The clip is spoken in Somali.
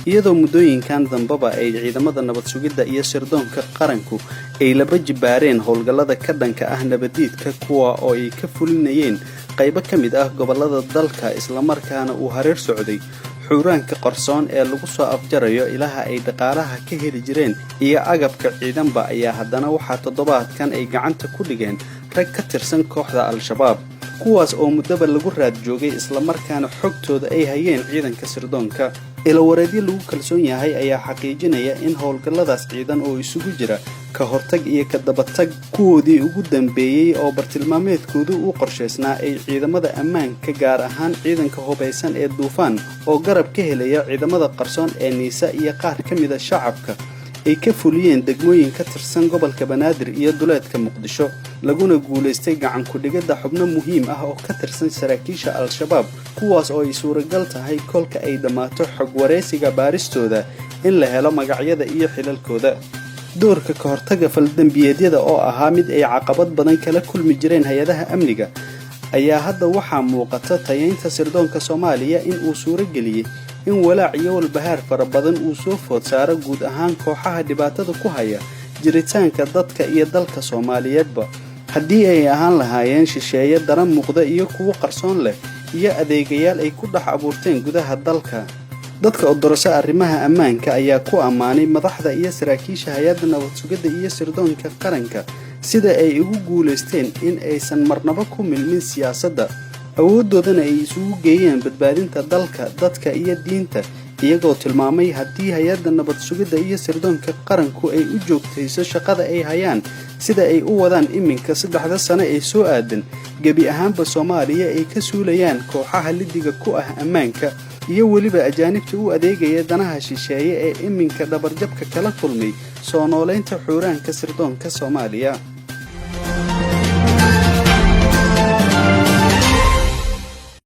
Iyadoo muddooyinkan dambeba ay ciidamada nabad sugidda iyo sirdoonka qaranku ay laba jibaareen howlgallada ka dhanka ah nabadiidka, kuwa oo ay ka fulinayeen qaybo ka mid ah gobollada dalka, islamarkaana uu hareer socday xuuraanka qarsoon ee lagu soo afjarayo ilaha ay dhaqaalaha ka heli jireen iyo agabka ciidanba, ayaa haddana waxaa toddobaadkan ay gacanta ku dhigeen rag ka tirsan kooxda Al-Shabaab, kuwaas oo muddaba lagu raad joogay, islamarkaana xogtooda ay hayeen ciidanka sirdoonka. Ilawareedyo lagu kalsoon yahay ayaa xaqiijinaya in howlgalladaas ciidan oo isugu jira ka hortag iyo ka dabatag, kuwoodii ugu dambeeyey oo bartilmaameedkoodu u qorshaysnaa, ay ciidamada ammaanka, gaar ahaan ciidanka hubaysan ee Duufaan oo garab ka helaya ciidamada qarsoon ee NISA iyo qaar ka mida shacabka, ay ka fuliyeen degmooyin ka tirsan gobolka Banaadir iyo duleedka Muqdisho, laguna guulaystay gacan ku-dhigidda xubno muhiim ah oo ka tirsan saraakiisha Al-Shabaab, kuwaas oo ay suuragal tahay kolka ay dhammaato xog waraysiga baaristooda in la helo magacyada iyo xilalkooda. Doorka ka hortagga faldembiyeedyada oo ahaa mid ay caqabad badan kala kulmi jireen hay-adaha amniga ayaa hadda waxaa muuqata tayeynta sirdoonka Soomaaliya in uu suuro geliyey in walaac iyo walbahaar fara badan uu soo food saaro guud ahaan kooxaha dhibaatada ku haya jiritaanka dadka iyo dalka Soomaaliyeedba, haddii ay ahaan lahaayeen shisheeye daran muuqda iyo kuwo qarsoon leh iyo adeegayaal ay ku dhex abuurteen gudaha dalka. Dadka odoroso arrimaha ammaanka ayaa ku ammaanay madaxda iyo saraakiisha hay-adda nabad sugidda iyo sirdoonka qaranka sida ay ugu guulaysteen in aysan marnabo ku milmin siyaasadda, awooddoodana ay isugu geeyeen badbaadinta dalka, dadka iyo diinta, iyagoo tilmaamay haddii hay-adda nabad sugidda iyo sirdoonka qaranku ay u joogtayso shaqada ay hayaan sida ay u wadaan iminka, 3da sano ee soo aadan gebi ahaanba Soomaaliya ay ka suulayaan kooxaha lidiga ku ah ammaanka iyo weliba ajaanibta u adeegaya danaha shisheeye ee iminka dhabarjabka kala kulmay soo noolaynta xuuraanka sirdoonka Soomaaliya.